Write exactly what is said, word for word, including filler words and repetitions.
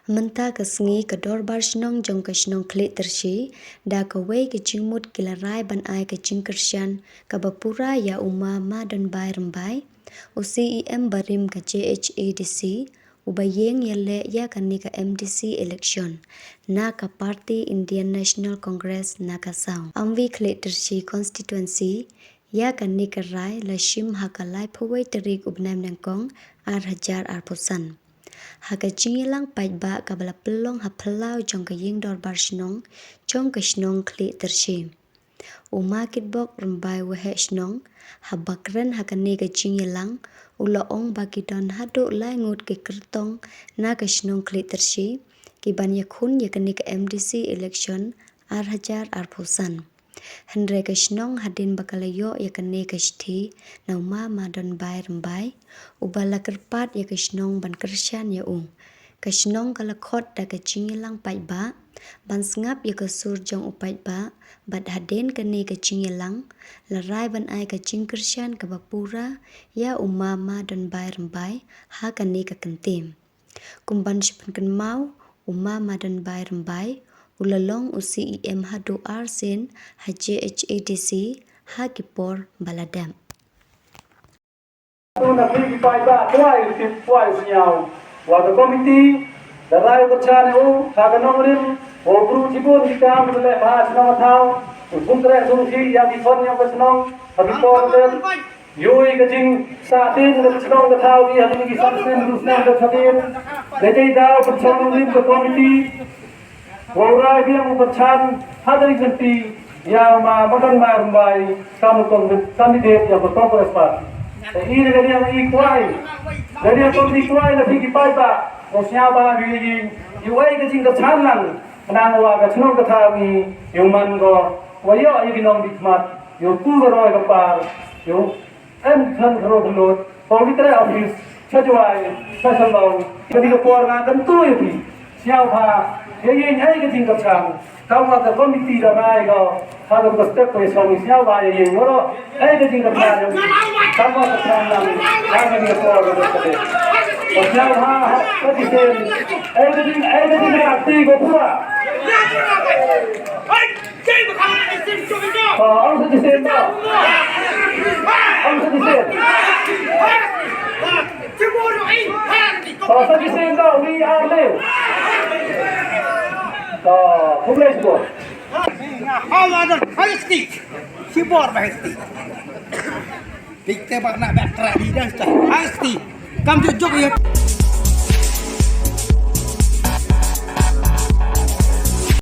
Mynta ka sngi ka Dorbar Shnong jong ka shnong Khliehtyrshi da kawei ka jingmut ki la rai ban ai ka jingkyrshan kaba pura ïa u Ma Madonbai Rymbai, u C E M barim ka J H A D C, uba ïeng ïaleh ïa kane ka M D C election na ka party Indian National Congress na ka saw Amwi Khliehtyrshi constituency. Ïa kane ka rai la shim ha ka laiphew wei tarik u bnai Nangkong ar hajar arphew san. Ha ka jingïalang paidbah kaba la pynlong ha phyllaw jong ka ïing dorbar shnong jong ka shnong Khliehtyrshi, u Ma Kitbok Rymbai, Waheh Shnong, haba kren ha kane ka jingïalang, u la ong ba ki don haduh lai ngut ki kyrtong na ka shnong Khliehtyrshi ki ban ïakhun ïa kane ka M D C election ar hajar arphew san. Hynrei ka shnong, hadien ba ka la ïoh ïa kane ka shithi na u Ma Madonbai Rymbai, uba la kyrpad ïa ka shnong ban kyrshan ïa u, ka shnong ka la khot da ka jingïalang paidbah ban sngap ïa ka sur jong u paidbah, bad hadien kane ka jingïalang la rai ban ai ka jingkyrshan kaba pura ïa u Ma Madonbai Rymbai ha kane ka kyntien. Kum ban shu pynkynmaw, u Ma Madonbai Rymbai u la long u C E M haduh ar sien ha J H A D C ha ki por ba la dep. Tuna phi ki paidbah, kwai u tip, kwai u sñiaw. Wa ka komiti da rai u kyrchan ïa u ha ka nongrim, u bru jibun ki kam ki leh bha shnong ka thaw, u sngewtreh sngewthuh ïa ki khon ïa ka shnong ha ki por ter. Ïoh ïa ka jingsahtien ka shnong ka thaw ki ha kine ki san sien, du snem ka sahtien. Dei dei da u pynshong nongrim ka komiti. Wa u rai biang u kyrchan ha ka ri lynti ïa u Ma Madonbai Rymbai kam u kong candidate ïa ka Congress Party. Te i da ka liang i kwai, da liang komiti kwai na phi ki paidbah, u sñiaw ba ïa i, ïa i ka jingkyrchan lang. Khnang wa ka shnong ka thaw ngi ïoh man ko, wa ïoh ïa ki nongdie khmat, ïoh ku ka roi ka par, ïoh em ki khun khynroo khynlut, ko ki trei office sha Jowai, sha Shillong. Kane ka por nga kyntu ïa phi, sñiawbha ïa ïeng ai ka jingkyrchan. Kam wa ka komiti da rai ko, ha ka step ko ïa shong, sñiawbha ïa ïeng waroh. Ai ka jingkyrchan ïa u. Tang ba ka kyrchan lang. Ai ka jingkyrchan ïa u. Sñiawbha ha ka jingkyrchan. Ai ka jing, ai ka jingkyrchan ti ko pura. Ong sa jingkyrchan ba. Ong sa jingkyrchan. Ong sa jingkyrchan ba. Wi ar lew. Khublei shibun. Hawladar Hasti. Shibor ba Hasti. Dikte bak na bak tra di dan sta. Hasti. Kam juk juk ya.